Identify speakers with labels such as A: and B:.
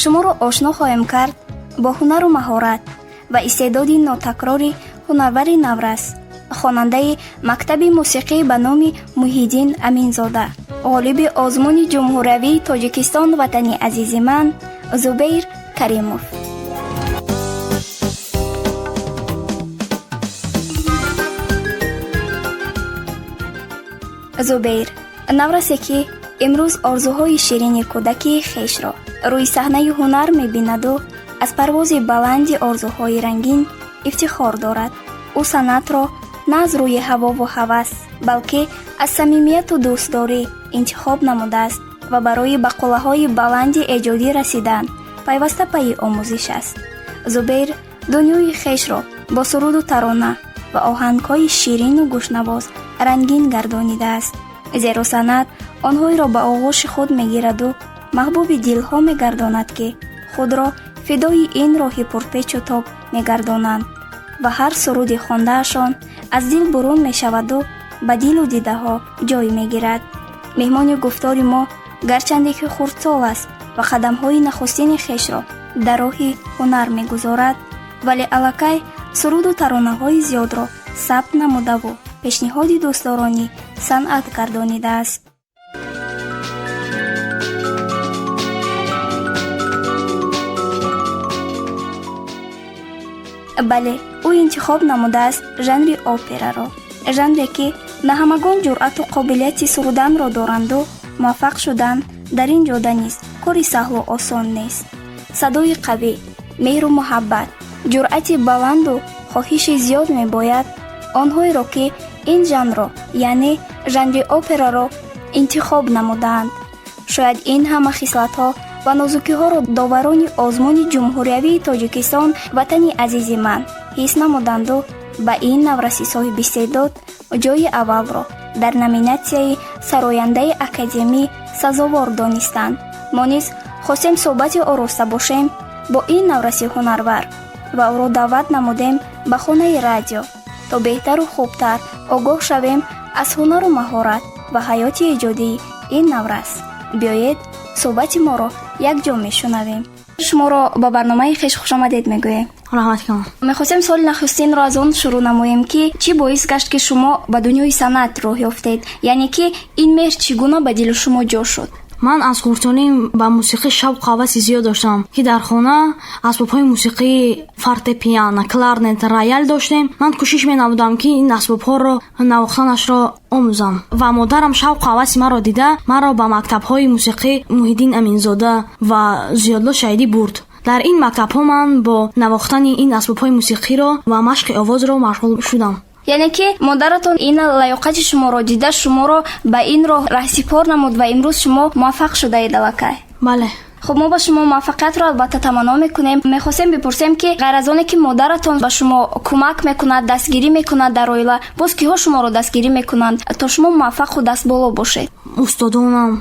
A: Шуморо ошно хоҳем кард бо ҳунару маҳорат ва истеъдоди нотакрори ҳунарвари наврас, хонандаи мактаби мусиқӣ ба номи Муҳиддин Аминзода, ғолиби озмуни ҷумҳуриявии Тоҷикистон «Ватани азизи ман» Зубейр Каримов. Зубейр наврасе, ки имрӯз орзуҳои ширини кӯдакии хешро рӯи саҳнаи ҳунар мебинаду аз парвози баланди орзуҳои рангин ифтихор дорад. Ӯ санъатро на аз рӯи ҳавову ҳавас, балки аз самимияту дӯстдорӣ интихоб намудааст ва барои ба қуллаҳои баланди эҷодӣ расидан пайваста пайи омӯзиш аст. Зубейр дунёи хешро бо суруду тарона ва оҳангҳои ширину гӯшнавоз рангин гардонидааст, зеро санъат онҳоеро ба оғӯши худ мегираду маҳбуби дилҳо мегардонад, ки худро фидои ин роҳи пурпечу тоб мегардонанд ва ҳар суруди хондаашон аз дил бурун мешаваду ба дилу дидаҳо ҷой мегирад. Меҳмони гуфтори мо гарчанде ки хурдсол аст ва қадамҳои нахустини хешро дар роҳи ҳунар мегузорад, вале аллакай суруду таронаҳои зиёдро сабт намудаву пешниҳоди дӯстдорони санъат гардонидааст. Бале, ӯ интихоб намудааст жанри операро, жанре ки на ҳамагон ҷуръату қобилияти суруданро доранду муваффақ шудан дар ин ҷода низ кори саҳлу осон нест. Садои қавӣ, меҳру муҳаббат, ҷуръати баланду хоҳиши зиёд мебояд онҳоеро, ки ин жанрро, яъне жанри операро интихоб намудаанд. Шояд ин ҳама хислатҳо ва нозукиҳоро доварони озмуни ҷумҳуриявии Тоҷикистон «Ватани азизи ман» ҳис намуданду ба ин навраси соҳибистеъдод ҷойи аввалро дар номинатсияи сарояндаи академӣ сазовор донистанд. Мо низ хостем суҳбати ороста бошем бо ин навраси ҳунарвар ва ӯро даъват намудем ба хонаи радио, то беҳтару хубтар огоҳ шавем аз ҳунару маҳорат ва ҳаёти эҷодии ин наврас. Биёед, суҳбати моро якҷо мешунавем. Шуморо ба барномаи хеш хушомадед мегӯем.
B: Раҳмат кунам.
A: Мехостем суоли нахустинро аз он шурӯъ намоем, ки чӣ боис гашт, ки шумо ба дунёи санъат роҳ ёфтед, яъне ки ин меҳр чӣ гуна ба дили шумо ҷо шуд?
B: Ман аз хурдсолӣ ба мусиқӣ шавқу ҳаваси зиёд доштам, ки дар хона асбобҳои мусиқии фортепиано, кларнет, роял доштем. Ман кӯшиш менамудам, ки ин асбобҳоро навохтанашро омӯзам, ва модарам шавқу ҳаваси маро дида, маро ба мактабҳои мусиқӣ Муҳиддин Аминзода ва Зиёдло Шаҳидӣ бурд. Дар ин мактабҳо ман бо навохтани ин асбобҳои мусиқиро ва машқи овозро машғул шудам.
A: Яъне ки модаратон ин лаёқати шуморо дида, шуморо ба ин роҳ раҳсипор намуд ва имрӯз шумо муваффақ шудаед аллакай.
B: Бале.
A: Хуб, мо ба шумо муваффақиятро албатта таманно мекунем. Мехостем бипурсем, ки ғайр аз оне ки модаратон ба шумо кӯмак мекунад, дастгирӣ мекунад, дар оила боз киҳо шуморо дастгирӣ мекунанд, то шумо муваффақу дастболо бошед?
B: Устодонам.